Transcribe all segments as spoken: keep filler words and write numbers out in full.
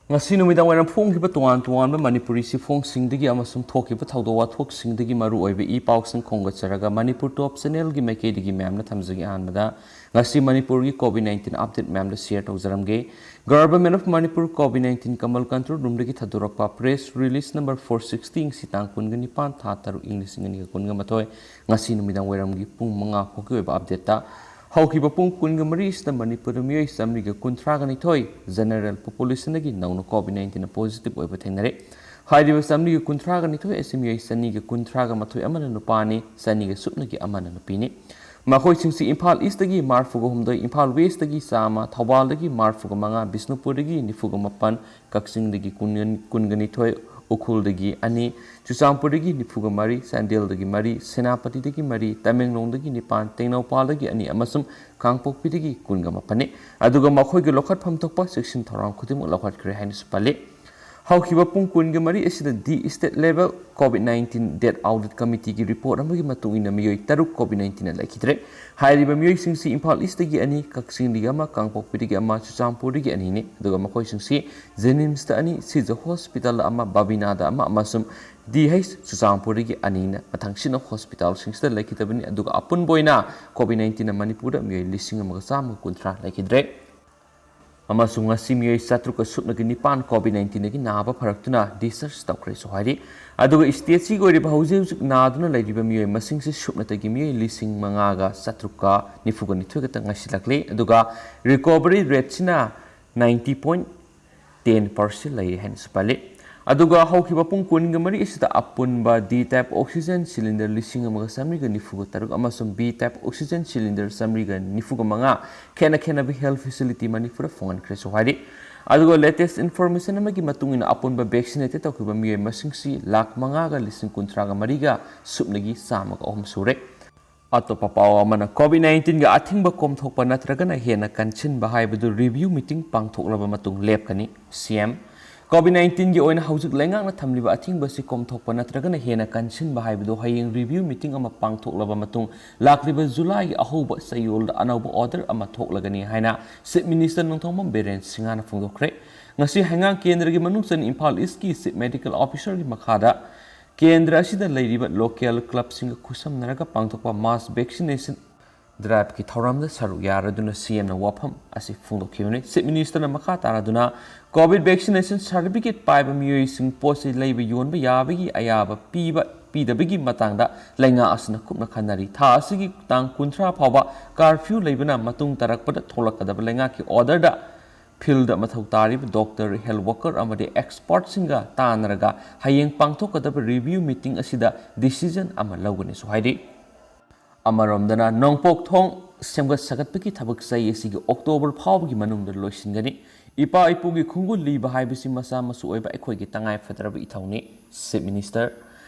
ꯉꯁꯤ ꯅꯨꯃꯤꯗꯥꯡ ꯋꯥꯏꯔꯝ ꯐꯣꯡꯈꯤꯕ ꯇꯣꯉꯥꯟ ꯇꯣꯉꯥꯟꯕ ꯃꯅꯤꯄꯨꯔꯤ ꯆꯦꯐꯣꯡꯁꯤꯡꯗꯒꯤ ꯑꯃꯁꯨꯡ ꯊꯣꯛꯈꯤꯕ ꯊꯧꯗꯣꯛ ꯋꯥꯊꯣꯛꯁꯤꯡꯗꯒꯤ ꯃꯔꯨ ꯑꯣꯏꯕ ꯏ ꯄꯥꯎꯁꯤꯡ ꯈꯣꯝꯒꯠꯆꯔꯒ ꯃꯅꯤꯄꯨꯔ ꯇꯣꯞ ꯆꯦꯅꯦꯜꯒꯤ ꯃꯥꯏꯀꯩꯗꯒꯤ ꯃꯌꯥꯝꯅ ꯊꯝꯖꯒꯦ꯫ ꯑꯍꯥꯟꯕꯗ ꯉꯁꯤ ꯃꯅꯤꯄꯨꯔꯒꯤ ꯀꯣꯚꯤꯗ ꯅꯥꯏꯟꯇꯤꯟ ꯑꯞꯗꯦꯠ ꯃꯌꯥꯝꯗ ꯁꯤꯌꯔ ꯇꯧꯖꯔꯝꯒꯦ꯫ Government of Manipur COVID nineteen command control ꯔꯨꯝꯗꯒꯤ ꯊꯥꯗꯣꯔꯛꯄ press release number four sixty ꯉꯁꯤ ꯇꯥꯡ ꯀꯨꯟꯒ ꯅꯤꯄꯥꯟ, ꯊꯥ ꯇꯔꯨꯛ, ꯏꯪ ꯂꯤꯁꯤꯡ ꯑꯅꯤꯒ ꯀꯨꯟꯒ ꯃꯥꯊꯣꯏ, ꯉꯁꯤ ꯅꯨꯃꯤꯗꯥꯡ ꯋꯥꯏꯔꯝꯒꯤ ꯄꯨꯡ ꯃꯉꯥ ꯐꯥꯎꯒꯤ ꯑꯣꯏꯕ ꯑꯞꯗꯦꯠꯇ ꯍꯧꯈꯤꯕ ꯄꯨꯡ ꯀꯨꯟꯒ ꯃꯔꯤꯁꯤꯗ ꯃꯅꯤꯄꯨꯔꯗ ꯃꯤꯑꯣꯏ ꯆꯥꯃꯔꯤꯒ ꯀꯨꯟꯊ꯭ꯔꯥꯒ ꯅꯤꯊꯣꯏ ꯖꯦꯅꯔꯦꯜ ꯄꯣꯄꯨꯂꯦꯁꯟꯗꯒꯤ ꯅꯧꯅ ꯀꯣꯚꯤꯗ ꯅꯥꯏꯟꯇꯤꯟ ꯄꯣꯖꯤꯇꯤꯚ ꯑꯣꯏꯕ ꯊꯦꯡꯅꯔꯦ꯫ ꯍꯥꯏꯔꯤꯕ ꯆꯥꯃꯔꯤꯒ ꯀꯨꯟꯊ꯭ꯔꯥꯒ ꯅꯤꯊꯣꯏ ꯑꯁꯤ ꯃꯤꯑꯣꯏ ꯆꯅꯤꯒ ꯀꯨꯟꯊ꯭ꯔꯥꯒ ꯃꯥꯊꯣꯏ ꯑꯃꯅ ꯅꯨꯄꯥꯅꯤ, ꯆꯅꯤꯒ ꯁꯨꯞꯅꯒꯤ ꯑꯃꯅ ꯅꯨꯄꯤꯅꯤ꯫ ꯃꯈꯣꯏꯁꯤꯡꯁꯤ ꯏꯝꯐꯥꯜ ꯏꯁꯇꯒꯤ ꯃꯔꯐꯨꯒ ꯍꯨꯝꯗꯣꯏ, ꯏꯝꯐꯥꯜ ꯋꯦꯁꯇꯒꯤ ꯆꯥꯝꯃ, ꯊꯧꯕꯥꯜꯗꯒꯤ ꯃꯔꯐꯨꯒ ꯃꯉꯥ, ꯕꯤꯁꯅꯨꯄꯨꯔꯗꯒꯤ ꯅꯤꯐꯨꯒ ꯃꯥꯄꯟ, ꯀꯛꯆꯤꯡꯗꯒꯤ ꯀꯨꯟ, ꯀꯨꯟꯒ ꯅꯤꯊꯣꯏ, ꯎꯈ꯭ꯔꯨꯜꯗꯒꯤ ꯑꯅꯤ, ꯆꯨꯔꯆꯥꯟꯄꯨꯔꯗꯒꯤ ꯅꯤꯐꯨꯒ ꯃꯔꯤ, ꯆꯥꯟꯗꯦꯜꯗꯒꯤ ꯃꯔꯤ, ꯁꯦꯅꯥꯄꯇꯤꯗꯒꯤ ꯃꯔꯤ, ꯇꯃꯦꯡꯂꯣꯡꯗꯒꯤ ꯅꯤꯄꯥꯟ, ꯇꯦꯡꯅꯧꯄꯥꯜꯗꯒꯤ ꯑꯅꯤ ꯑꯃꯁꯨꯡ ꯀꯥꯡꯄꯣꯛꯄꯤꯗꯒꯤ ꯀꯨꯟꯒ ꯃꯥꯄꯟꯅꯤ꯫ ꯑꯗꯨꯒ ꯃꯈꯣꯏꯒꯤ ꯂꯧꯈꯠꯐꯝ ꯊꯣꯛꯄ ꯆꯦꯛꯁꯤꯟ ꯊꯧꯔꯥꯡ ꯈꯨꯗꯤꯡꯃꯛ ꯂꯧꯈꯠꯈ꯭ꯔꯦ ꯍꯥꯏꯅꯁꯨ ꯄꯜꯂꯤ꯫ ꯍꯧꯈꯤꯕ ꯄꯨꯡ ꯀꯨꯟꯒ ꯃꯔꯤ ꯑꯁꯤꯗ the state level COVID nineteen death audit ꯀꯃꯤꯇꯤꯒꯤ ꯔꯤꯄꯣꯔꯠ ꯑꯃꯒꯤ ꯃꯇꯨꯡ ꯏꯟꯅ ꯃꯤꯑꯣꯏ ꯇꯔꯨꯛ ꯀꯣꯚꯤꯗ ꯅꯥꯏꯟꯇꯤꯟꯅ ꯂꯩꯈꯤꯗ꯭ꯔꯦ꯫ ꯍꯥꯏꯔꯤꯕ ꯃꯤꯑꯣꯏꯁꯤꯡꯁꯤ ꯏꯝꯐꯥꯜ ꯏꯁꯇꯒꯤ ꯑꯅꯤ, ꯀꯛꯆꯤꯡꯗꯒꯤ ꯑꯃ, ꯀꯥꯡꯄꯣꯛꯄꯤꯗꯒꯤ ꯑꯃ, ꯆꯨꯔꯆꯥꯟꯄꯨꯔꯗꯒꯤ ꯑꯅꯤꯅꯤ꯫ ꯑꯗꯨꯒ ꯃꯈꯣꯏꯁꯤꯡꯁꯤ ꯖꯦꯅꯤꯝꯁꯇ ꯑꯅꯤ, ꯁꯤꯖ ꯍꯣꯁꯄꯤꯇꯥꯜꯗ ꯑꯃ, ꯕꯕꯤꯅꯥꯗ ꯑꯃ ꯑꯃꯁꯨꯡ ꯗꯤ ꯍꯩꯆ ꯆꯨꯔꯆꯥꯟꯄꯨꯔꯗꯒꯤ ꯑꯅꯤꯅ ꯃꯊꯪꯁꯤꯠꯅ ꯍꯣꯁꯄꯤꯇꯥꯜꯁꯤꯡꯁꯤꯗ ꯂꯩꯈꯤꯗꯕꯅꯤ꯫ ꯑꯗꯨꯒ ꯑꯄꯨꯟꯕ ꯑꯣꯏꯅ ꯀꯣꯚꯤꯗ ꯅꯥꯏꯟꯇꯤꯟꯅ ꯃꯅꯤꯄꯨꯔꯗ ꯃꯤꯑꯣꯏ ꯂꯤꯁꯤꯡ ꯑꯃꯒ ꯆꯥꯝꯃꯒ ꯀꯨꯟꯊ꯭ꯔꯥ ꯂꯩꯈꯤꯗ꯭ꯔꯦ꯫ ꯑꯃꯁꯨꯡ ꯉꯁꯤ ꯃꯤꯑꯣꯏ ꯆꯥꯇ꯭ꯔꯨꯛꯀ ꯁꯨꯞꯅꯒꯤ ꯅꯤꯄꯥꯟ ꯀꯣꯚꯤꯗ ꯅꯥꯏꯟꯇꯤꯟꯗꯒꯤ ꯅꯥꯕ ꯐꯔꯛꯇꯨꯅ ꯗꯤꯁꯆꯥꯔꯖ ꯇꯧꯈ꯭ꯔꯦꯁꯨ ꯍꯥꯏꯔꯤ꯫ ꯑꯗꯨꯒ ꯁ꯭ꯇꯦꯠꯁꯤꯒꯤ ꯑꯣꯏꯔꯤꯕ ꯍꯧꯖꯤꯛ ꯍꯧꯖꯤꯛ ꯅꯥꯗꯨꯅ ꯂꯩꯔꯤꯕ ꯃꯤꯑꯣꯏ ꯃꯁꯤꯡꯁꯤ ꯁꯨꯞꯅꯇꯒꯤ ꯃꯤꯑꯣꯏ ꯂꯤꯁꯤꯡ ꯃꯉꯥꯒ ꯆꯥꯇ꯭ꯔꯨꯛꯀ ꯅꯤꯐꯨꯒ ꯅꯤꯊꯣꯏ ꯈꯛꯇ ꯉꯥꯏꯁꯤꯜꯂꯛꯂꯤ꯫ ꯑꯗꯨꯒ ꯔꯤꯀꯣꯚꯔꯤ ꯔꯦꯠꯁꯤꯅ ꯅꯥꯏꯟꯇꯤ ꯄꯣꯏꯟ ꯇꯦꯟ ꯄꯥꯔꯁꯦꯟ ꯂꯩꯔꯦ ꯍꯥꯏꯅꯁꯨ ꯄꯜꯂꯤ꯫ ꯑꯗꯨꯒ ꯍꯧꯈꯤꯕ ꯄꯨꯡ ꯀꯨꯟꯒ ꯃꯔꯤ ꯑꯁꯤꯗ ꯑꯄꯨꯟꯕ ꯗꯤ ꯇꯥꯏꯞ ꯑꯣꯛꯁꯤꯖꯦꯟ ꯁꯤꯂꯤꯟꯗꯔ ꯂꯤꯁꯤꯡ ꯑꯃꯒ ꯆꯥꯃꯔꯤꯒ ꯅꯤꯐꯨꯒ ꯇꯔꯨꯛ ꯑꯃꯁꯨꯡ ꯕꯤ ꯇꯥꯏꯞ ꯑꯣꯛꯁꯤꯖꯦꯟ ꯁꯤꯂꯤꯟꯗꯔ ꯆꯥꯃꯔꯤꯒ ꯅꯤꯐꯨꯒ ꯃꯉꯥ ꯈꯦꯠꯅ ꯈꯦꯠꯅꯕ ꯍꯦꯜꯊ ꯐꯦꯁꯤꯂꯤꯇꯤ ꯃꯅꯤꯄꯨꯔꯗ ꯐꯪꯍꯟꯈ꯭ꯔꯦꯁꯨ ꯍꯥꯏꯔꯤ꯫ ꯑꯗꯨꯒ ꯂꯦꯇꯦꯁ ꯏꯟꯐꯣꯔꯃꯦꯁꯟ ꯑꯃꯒꯤ ꯃꯇꯨꯡ ꯏꯟꯅ ꯑꯄꯨꯟꯕ ꯚꯦꯛꯁꯤꯅꯦꯇꯦꯠ ꯇꯧꯈꯤꯕ ꯃꯤꯑꯣꯏ ꯃꯁꯤꯡꯁꯤ ꯂꯥꯈ ꯃꯉꯥꯒ ꯂꯤꯁꯤꯡ ꯀꯨꯟꯊ꯭ꯔꯥꯒ ꯃꯔꯤꯒ ꯁꯨꯞꯅꯒꯤ ꯆꯥꯝꯃꯒ ꯑꯍꯨꯝ ꯁꯨꯔꯦ꯫ ꯑꯇꯣꯞꯄ ꯄꯥꯎ ꯑꯃꯅ, ꯀꯣꯚꯤꯗ ꯅꯥꯏꯟꯇꯤꯟꯒꯤ ꯑꯊꯤꯡꯕ ꯀꯣꯝꯊꯣꯛꯄ ꯅꯠꯇ꯭ꯔꯒꯅ ꯍꯦꯟꯅ ꯀꯟꯁꯤꯟꯕ ꯍꯥꯏꯕꯗꯨ ꯔꯤꯚꯤꯌꯨ ꯃꯤꯇꯤꯡ ꯄꯥꯡꯊꯣꯛꯂꯕ ꯃꯇꯨꯡ ꯂꯦꯞꯀꯅꯤ, ꯁꯤ ꯑꯦꯝ꯫ COVID nineteen ꯒꯤ ꯑꯣꯏꯅ ꯍꯧꯖꯤꯛ ꯂꯩꯉꯥꯛꯅ ꯊꯝꯂꯤꯕ ꯑꯊꯤꯡꯕ ꯑꯁꯤ ꯀꯣꯝꯊꯣꯛꯄ ꯅꯠꯇ꯭ꯔꯒꯅ ꯍꯦꯟꯅ ꯀꯟꯁꯤꯟꯕ ꯍꯥꯏꯕꯗꯨ ꯍꯌꯦꯡ review meeting ꯑꯃ ꯄꯥꯡꯊꯣꯛꯂꯕ ꯃꯇꯨꯡ ꯂꯥꯛꯂꯤꯕ July ꯒꯤ ꯑꯍꯧꯕ ꯆꯌꯣꯜꯗ ꯑꯅꯧꯕ order ꯑꯃ ꯊꯣꯛꯂꯒꯅꯤ ꯍꯥꯏꯅ Chief Minister ꯅꯣꯡꯊꯣꯝꯕꯝ ꯕꯤꯔꯦꯟ ꯁꯤꯡꯍꯅ ꯐꯣꯡꯗꯣꯛꯈ꯭ꯔꯦ꯫ ꯉꯁꯤ ꯍꯩꯉꯥꯡ ꯀꯦꯟꯗ꯭ꯔꯒꯤ ꯃꯅꯨꯡ ꯆꯟꯅ ꯏꯝꯐꯥꯜ East ꯀꯤ Chief Medical Officer ꯒꯤ ꯃꯈꯥꯗ ꯀꯦꯟꯗ꯭ꯔ ꯑꯁꯤꯗ ꯂꯩꯔꯤꯕ local club ꯁꯤꯡꯒ ꯈꯨꯠꯁꯝꯅꯔꯒ ꯄꯥꯡꯊꯣꯛꯄ mass vaccination drive ꯀꯤ ꯊꯧꯔꯝꯗ ꯁꯔꯨꯛ ꯌꯥꯔꯗꯨꯅ C M ꯅ ꯋꯥꯐꯝ ꯑꯁꯤ ꯐꯣꯡꯗꯣꯛꯈꯤꯕꯅꯤ꯫ Chief Minister ꯅ ꯃꯈꯥ ꯇꯥꯔꯗꯨꯅ COVID vaccination certificate ꯄꯥꯏꯕ ꯃꯤꯑꯣꯏꯁꯤꯡ ꯄꯣꯠ ꯆꯩ ꯂꯩꯕ ꯌꯣꯟꯕ ꯌꯥꯕꯒꯤ ꯑꯌꯥꯕ ꯄꯤꯕ ꯄꯤꯗꯕꯒꯤ ꯃꯇꯥꯡꯗ ꯂꯩꯉꯥꯛ ꯑꯁꯤꯅ ꯀꯨꯞꯅ ꯈꯟꯅꯔꯤ꯫ ꯊꯥ ꯑꯁꯤꯒꯤ ꯇꯥꯡ ꯀꯨꯟꯊ꯭ꯔꯥ ꯐꯥꯎꯕ curfew ꯂꯩꯕꯅ ꯃꯇꯨꯡ ꯇꯥꯔꯛꯄꯗ ꯊꯣꯛꯂꯛꯀꯗꯕ ꯂꯩꯉꯥꯛꯀꯤ order ꯗ field ꯗ ꯃꯊꯧ ꯇꯥꯔꯤꯕ doctor, health worker ꯑꯃꯗꯤ expert ꯁꯤꯡꯒ ꯇꯥꯟꯅꯔꯒ ꯍꯌꯦꯡ ꯄꯥꯡꯊꯣꯛꯀꯗꯕ review meeting ꯑꯁꯤꯗ decision ꯑꯃ ꯂꯧꯒꯅꯤꯁꯨ ꯍꯥꯏꯔꯤ꯫ ꯑꯃꯔꯣꯝꯗꯅ ꯅꯣꯡꯄꯣꯛ ꯊꯣꯡ ꯁꯦꯝꯒꯠ ꯁꯥꯒꯠꯄꯒꯤ ꯊꯕꯛ ꯆꯍꯤ ꯑꯁꯤꯒꯤ October ꯐꯥꯎꯕꯒꯤ ꯃꯅꯨꯡꯗ ꯂꯣꯏꯁꯤꯟꯒꯅꯤ꯫ ꯏꯄꯥ ꯏꯄꯨꯒꯤ ꯈꯣꯡꯒꯨꯜ ꯂꯤꯕ ꯍꯥꯏꯕꯁꯤ ꯃꯆꯥ ꯃꯁꯨ ꯑꯣꯏꯕ ꯑꯩꯈꯣꯏꯒꯤ ꯇꯉꯥꯏ ꯐꯗ꯭ꯔꯕ ꯏꯊꯧꯅꯤ꯫ Chief Minister,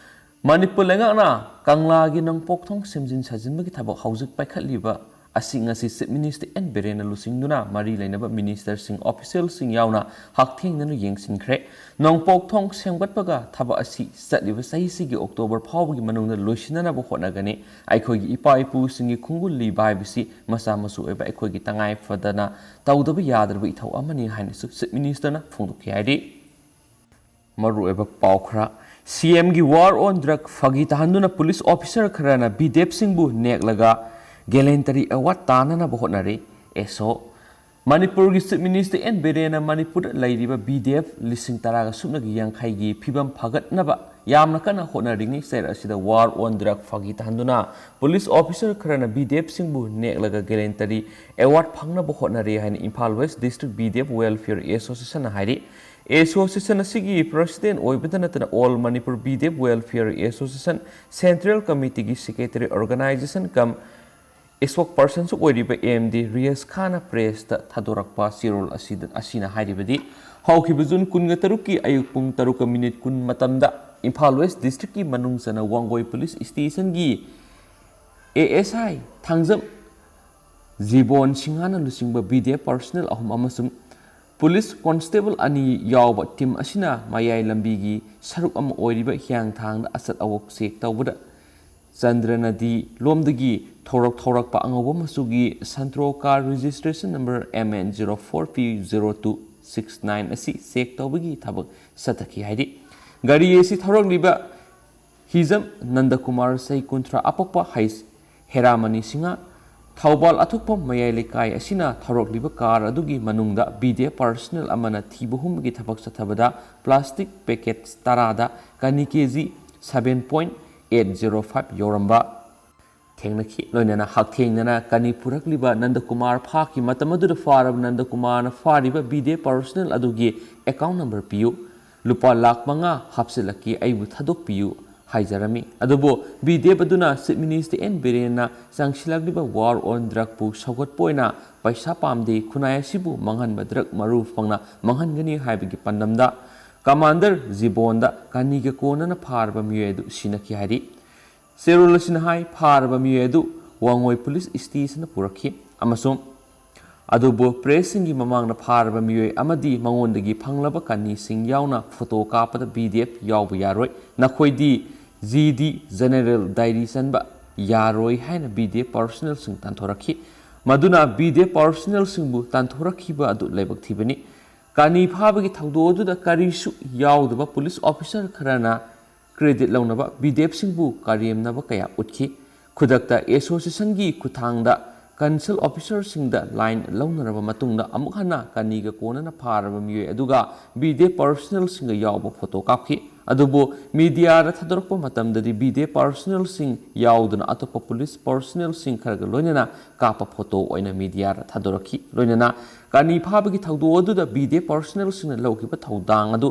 ꯃꯅꯤꯄꯨꯔ ꯂꯩꯉꯥꯛꯅ ꯀꯪꯂꯥꯒꯤ ꯅꯣꯡꯄꯣꯛ ꯊꯣꯡ ꯁꯦꯝꯖꯤꯟ ꯁꯥꯖꯤꯟꯕꯒꯤ ꯊꯕꯛ ꯍꯧꯖꯤꯛ ꯄꯥꯏꯈꯠꯂꯤꯕ ꯑꯁꯤ ꯉꯁꯤ Chief Minister N ꯕꯤꯔꯦꯟꯅ ꯂꯨꯆꯤꯡꯗꯨꯅ ꯃꯔꯤ ꯂꯩꯅꯕ minister ꯁꯤꯡ, official ꯁꯤꯡ ꯌꯥꯎꯅ ꯍꯛꯊꯦꯡꯅꯅ ꯌꯦꯡꯁꯤꯟꯈ꯭ꯔꯦ꯫ ꯅꯣꯡꯄꯣꯛ ꯊꯣꯡ ꯁꯦꯝꯒꯠꯄꯒ ꯊꯕꯛ ꯑꯁꯤ ꯆꯠꯂꯤꯕ ꯆꯍꯤꯁꯤꯒꯤ October ꯐꯥꯎꯕꯒꯤ ꯃꯅꯨꯡꯗ ꯂꯣꯏꯁꯤꯟꯅꯅꯕ ꯍꯣꯠꯅꯒꯅꯤ꯫ ꯑꯩꯈꯣꯏꯒꯤ ꯏꯄꯥ ꯏꯄꯨꯁꯤꯡꯒꯤ ꯈꯣꯡꯒꯨꯜ ꯂꯤꯕ ꯍꯥꯏꯕꯁꯤ ꯃꯆꯥ ꯃꯁꯨ ꯑꯣꯏꯕ ꯑꯩꯈꯣꯏꯒꯤ ꯇꯉꯥꯏ ꯐꯗꯅ ꯇꯧꯗꯕ ꯌꯥꯗ꯭ꯔꯕ ꯏꯊꯧ ꯑꯃꯅꯤ ꯍꯥꯏꯅꯁꯨ Chief Minister ꯅ ꯐꯣꯡꯗꯣꯛꯈꯤ ꯍꯥꯏꯔꯤ꯫ ꯃꯔꯨꯑꯣꯏꯕ ꯄꯥꯎ ꯈꯔ꯫ C M ꯒꯤ war on drug ꯐꯥꯒꯤ ꯇꯥꯍꯟꯗꯨꯅ police officer ꯈꯔꯅ BDF ꯁꯤꯡꯕꯨ ꯅꯦꯛꯂꯒ gallantry award ꯇꯥꯟꯅꯅꯕ ꯍꯣꯠꯅꯔꯤ꯫ ꯑꯦꯁꯣ꯫ ꯃꯅꯤꯄꯨꯔꯒꯤ Chief Minister N ꯕꯤꯔꯦꯟꯅ ꯃꯅꯤꯄꯨꯔꯗ ꯂꯩꯔꯤꯕ BDF ꯂꯤꯁꯤꯡ ꯇꯔꯥꯒ ꯁꯨꯞꯅꯒꯤ ꯌꯥꯡꯈꯩꯒꯤ ꯐꯤꯕꯝ ꯐꯒꯠꯅꯕ ꯌꯥꯝꯅ ꯀꯟꯅ ꯍꯣꯠꯅꯔꯤꯉꯩ ꯆꯩꯔꯛ ꯑꯁꯤꯗ war on drug ꯐꯥꯒꯤ ꯇꯥꯍꯟꯗꯨꯅ police officer ꯈꯔꯅ BDF ꯁꯤꯡꯕꯨ ꯅꯦꯛꯂꯒ gallantry award ꯐꯪꯅꯕ ꯍꯣꯠꯅꯔꯤ ꯍꯥꯏꯅ Imphal West District BDF Welfare Association ꯅ ꯍꯥꯏꯔꯤ꯫ Association ꯑꯁꯤꯒꯤ president ꯑꯣꯏꯕꯇ ꯅꯠꯇꯅ All Manipur BDF Welfare Association Central Committee ꯒꯤ secretary, organization cum spokesperson ꯁꯨ ꯑꯣꯏꯔꯤꯕ M D ꯔꯤꯌꯥꯖ ꯈꯥꯟꯅ press ꯇ ꯊꯥꯗꯣꯔꯛꯄ ꯆꯦꯔꯣꯜ ꯑꯁꯤꯗ, ꯑꯁꯤꯅ ꯍꯥꯏꯔꯤꯕꯗꯤ, ꯍꯧꯈꯤꯕ June ꯀꯨꯟꯒ ꯇꯔꯨꯛꯀꯤ ꯑꯌꯨꯛ ꯄꯨꯡ ꯇꯔꯨꯛꯀ minute ꯀꯨꯟ ꯃꯇꯝꯗ ꯏꯝꯐꯥꯜ West District ꯀꯤ ꯃꯅꯨꯡ ꯆꯟꯅ ꯋꯥꯡꯒꯣꯏ police station ꯒꯤ A S I ꯊꯥꯡꯖꯝ ꯖꯤꯕꯣꯟ ꯁꯤꯡꯍꯅ ꯂꯨꯆꯤꯡꯕ BDF personnel ꯑꯍꯨꯝ ꯑꯃꯁꯨꯡ ꯄꯨꯂꯤꯁ ꯀꯣꯟꯁꯇꯦꯕꯜ ꯑꯅꯤ ꯌꯥꯎꯕ ꯇꯤꯝ ꯑꯁꯤꯅ ꯃꯌꯥꯏ ꯂꯝꯕꯤꯒꯤ ꯁꯔꯨꯛ ꯑꯃ ꯑꯣꯏꯔꯤꯕ ꯍꯤꯌꯥꯡꯊꯥꯡꯗ ꯑꯆꯠ ꯑꯋꯣꯛ ꯆꯦꯛ ꯇꯧꯕꯗ ꯆꯟꯗ꯭ꯔ ꯅꯗꯤ ꯂꯣꯝꯗꯒꯤ ꯊꯧꯔꯛ ꯊꯧꯔꯛꯄ ꯑꯉꯧꯕ ꯃꯆꯨꯒꯤ Santro car registration number M N zero four P zero two six nine ꯑꯁꯤ ꯆꯦꯛ ꯇꯧꯕꯒꯤ ꯊꯕꯛ ꯆꯠꯊꯈꯤ ꯍꯥꯏꯔꯤ꯫ ꯒꯥꯔꯤ ꯑꯁꯤ ꯊꯧꯔꯛꯂꯤꯕ ꯍꯤꯖꯝ ꯅꯟꯗꯀꯨꯃꯥꯔ, ꯆꯍꯤ ꯀꯨꯟꯊ꯭ꯔꯥ, ꯑꯄꯣꯛꯄ ꯍꯩꯁ ꯍꯦꯔꯥꯃꯅꯤ ꯁꯤꯡꯍ, ꯊꯧꯕꯥꯜ ꯑꯊꯣꯛꯄꯝ ꯃꯌꯥꯏ ꯂꯩꯀꯥꯏ ꯑꯁꯤꯅ ꯊꯧꯔꯛꯂꯤꯕ ꯀꯥꯔ ꯑꯗꯨꯒꯤ ꯃꯅꯨꯡꯗ B D F ꯄꯔꯁꯅꯦꯜ ꯑꯃꯅ ꯊꯤꯕ ꯍꯨꯝꯕꯒꯤ ꯊꯕꯛ ꯆꯠꯊꯕꯗ ꯄ꯭ꯂꯥꯁꯇꯤꯛ ꯄꯦꯀꯦꯠ ꯇꯔꯥꯗ ꯀꯅꯤ K G seven point eight zero five ꯌꯧꯔꯝꯕ ꯊꯦꯡꯅꯈꯤ꯫ ꯂꯣꯏꯅꯅ ꯍꯛꯊꯦꯡꯅꯅ ꯀꯅꯤ ꯄꯨꯔꯛꯂꯤꯕ ꯅꯟꯗꯀꯨꯃꯥꯔ ꯐꯥꯈꯤ꯫ ꯃꯇꯝ ꯑꯗꯨꯗ ꯐꯥꯔꯕ ꯅꯟꯗꯀꯨꯃꯥꯔꯅ ꯐꯥꯔꯤꯕ B D F ꯄꯔꯁꯅꯦꯜ ꯑꯗꯨꯒꯤ ꯑꯦꯀꯥꯎꯟ ꯅꯝꯕꯔ ꯄꯤꯌꯨ, ꯂꯨꯄꯥ ꯂꯥꯈ ꯃꯉꯥ ꯍꯥꯞꯆꯤꯜꯂꯛꯀꯦ, ꯑꯩꯕꯨ ꯊꯥꯗꯣꯛꯄꯤꯌꯨ ꯍꯥꯏꯖꯔꯝꯃꯤ꯫ ꯑꯗꯨꯕꯨ B D F ꯑꯗꯨꯅ ꯆꯤꯐ ꯃꯤꯅꯤꯁꯇꯔ ꯑꯦꯟ ꯕꯤꯔꯦꯟꯅ ꯆꯪꯁꯤꯜꯂꯛꯂꯤꯕ ꯋꯥꯔ ꯑꯣꯟ ꯗ꯭ꯔꯒꯄꯨ ꯁꯧꯒꯠꯄ ꯑꯣꯏꯅ ꯄꯩꯁꯥ ꯄꯥꯝꯗꯦ, ꯈꯨꯟꯅꯥꯏ ꯑꯁꯤꯕꯨ ꯃꯥꯡꯍꯟꯕ ꯗ꯭ꯔꯒ ꯃꯔꯨ ꯐꯪꯅ ꯃꯥꯡꯍꯟꯒꯅꯤ ꯍꯥꯏꯕꯒꯤ ꯄꯥꯟꯗꯝꯗ ꯀꯃꯥꯟꯗꯔ ꯖꯤꯕꯣꯟꯗ ꯀꯅꯤꯒ ꯀꯣꯟꯅꯅ ꯐꯥꯔꯕ ꯃꯤꯑꯣꯏ ꯑꯗꯨ ꯁꯤꯟꯅꯈꯤ ꯍꯥꯏꯔꯤ꯫ ꯆꯦꯔꯣꯜ ꯑꯁꯤꯅ ꯍꯥꯏ, ꯐꯥꯔꯕ ꯃꯤꯑꯣꯏ ꯑꯗꯨ ꯋꯥꯉꯣꯏ ꯄꯨꯂꯤꯁ ꯁ꯭ꯇꯦꯁꯟꯗ ꯄꯨꯔꯛꯈꯤ ꯑꯃꯁꯨꯡ ꯑꯗꯨꯕꯨ ꯄ꯭ꯔꯦꯁꯁꯤꯡꯒꯤ ꯃꯃꯥꯡꯗ ꯐꯥꯔꯕ ꯃꯤꯑꯣꯏ ꯑꯃꯗꯤ ꯃꯉꯣꯟꯗꯒꯤ ꯐꯪꯂꯕ ꯀꯅꯤꯁꯤꯡ ꯌꯥꯎꯅ ꯐꯣꯇꯣ ꯀꯥꯞꯄꯗ B D F ꯌꯥꯎꯕ ꯌꯥꯔꯣꯏ, ꯅꯈꯣꯏꯗꯤ G D ꯖꯦꯅꯦꯔꯦꯜ ꯗꯥꯏꯔꯤ ꯆꯟꯕ ꯌꯥꯔꯣꯏ ꯍꯥꯏꯅ B D F ꯄꯔꯁꯅꯦꯜꯁꯤꯡ ꯇꯥꯟꯊꯣꯔꯛꯈꯤ꯫ ꯃꯗꯨꯅ B D F ꯄꯔꯁꯅꯦꯜꯁꯤꯡꯕꯨ ꯇꯥꯟꯊꯣꯔꯛꯈꯤꯕ ꯑꯗꯨ ꯂꯥꯏꯕꯛ ꯊꯤꯕꯅꯤ꯫ ꯀꯅꯤ ꯐꯥꯕꯒꯤ ꯊꯧꯗꯣꯛ ꯑꯗꯨꯗ ꯀꯔꯤꯁꯨ ꯌꯥꯎꯗꯕ ꯄꯨꯂꯤꯁ ꯑꯣꯐꯤꯁꯥꯔ ꯈꯔꯅ ꯀ꯭ꯔꯦꯗꯤꯠ ꯂꯧꯅꯕ B D Fꯁꯤꯡꯕꯨ ꯀꯔꯦꯝꯅꯕ ꯀꯌꯥ ꯎꯠꯈꯤ꯫ ꯈꯨꯗꯛꯇ ꯑꯦꯁꯣꯁꯤꯌꯦꯁꯟꯒꯤ ꯈꯨꯠꯊꯥꯡꯗ ꯀꯟꯁꯜ ꯑꯣꯐꯤꯁꯥꯔꯁꯤꯡꯗ ꯂꯥꯏꯟ ꯂꯧꯅꯔꯕ ꯃꯇꯨꯡꯗ ꯑꯃꯨꯛ ꯍꯟꯅ ꯀꯅꯤꯒ ꯀꯣꯟꯅꯅ ꯐꯥꯔꯕ ꯃꯤꯑꯣꯏ ꯑꯗꯨꯒ B D F ꯄꯔꯁꯅꯦꯜꯁꯤꯡꯒ ꯌꯥꯎꯕ ꯐꯣꯇꯣ ꯀꯥꯞꯈꯤ꯫ ꯑꯗꯨꯕꯨ ꯃꯤꯗꯤꯌꯥꯗ ꯊꯥꯗꯣꯔꯛꯄ ꯃꯇꯝꯗꯗꯤ B D F ꯄꯔꯁꯅꯦꯜꯁꯤꯡ ꯌꯥꯎꯗꯅ ꯑꯇꯣꯞꯄ ꯄꯨꯂꯤꯁ ꯄꯔꯁꯅꯦꯜꯁꯤꯡ ꯈꯔꯒ ꯂꯣꯏꯅꯅ ꯀꯥꯞꯄ ꯐꯣꯇꯣ ꯑꯣꯏꯅ ꯃꯤꯗꯤꯌꯥꯗ ꯊꯥꯗꯣꯔꯛꯈꯤ꯫ ꯂꯣꯏꯅꯅ ꯀꯅꯤ ꯐꯥꯕꯒꯤ ꯊꯧꯗꯣꯛ ꯑꯗꯨꯗ B D F ꯄꯔꯁꯅꯦꯜꯁꯤꯡꯅ ꯂꯧꯈꯤꯕ ꯊꯧꯗꯥꯡ ꯑꯗꯨ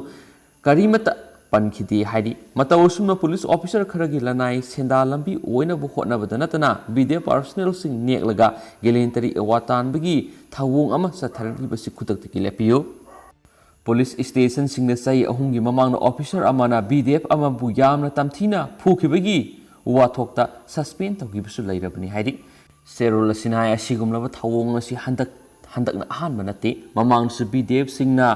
ꯀꯔꯤꯃꯠꯇ ꯄꯟꯈꯤꯗꯦ ꯍꯥꯏꯔꯤ꯫ ꯃꯇꯧ ꯑꯁꯨꯝꯅ ꯄꯨꯂꯤꯁ ꯑꯣꯐꯤꯁꯥꯔ ꯈꯔꯒꯤ ꯂꯅꯥꯏ ꯁꯦꯟꯗꯥ ꯂꯝꯕꯤ ꯑꯣꯏꯅꯕ ꯍꯣꯠꯅꯕꯗ ꯅꯠꯇꯅ B D F ꯄꯔꯁꯅꯦꯜꯁꯤꯡ ꯅꯦꯛꯂꯒ ꯒꯦꯂꯦꯟꯇꯔꯤ ꯑꯦꯋꯥꯔꯗ ꯇꯥꯟꯕꯒꯤ ꯊꯧꯑꯣꯡ ꯑꯃ ꯆꯠꯊꯔꯛꯂꯤꯕꯁꯤ ꯈꯨꯗꯛꯇꯒꯤ ꯂꯦꯞꯄꯤꯌꯨ꯫ ꯄꯨꯂꯤꯁ ꯁ꯭ꯇꯦꯁꯟꯁꯤꯡꯗ ꯆꯍꯤ ꯑꯍꯨꯝꯒꯤ ꯃꯃꯥꯡꯗ ꯑꯣꯐꯤꯁꯥꯔ ꯑꯃꯅ B D F ꯑꯃꯕꯨ ꯌꯥꯝꯅ ꯇꯝꯊꯤꯅ ꯐꯨꯈꯤꯕꯒꯤ ꯋꯥꯊꯣꯛꯇ ꯁꯁꯄꯦꯟ ꯇꯧꯈꯤꯕꯁꯨ ꯂꯩꯔꯕꯅꯤ ꯍꯥꯏꯔꯤ꯫ ꯆꯦꯔꯣꯜ ꯑꯁꯤꯅ ꯍꯥꯏ, ꯑꯁꯤꯒꯨꯝꯂꯕ ꯊꯧꯑꯣꯡ ꯑꯁꯤ ꯍꯟꯗꯛ ꯍꯟꯗꯛꯅ ꯑꯍꯥꯟꯕ ꯅꯠꯇꯦ꯫ ꯃꯃꯥꯡꯁꯨ ꯕꯤ ꯗꯤ ꯑꯦꯐꯁꯤꯡꯅ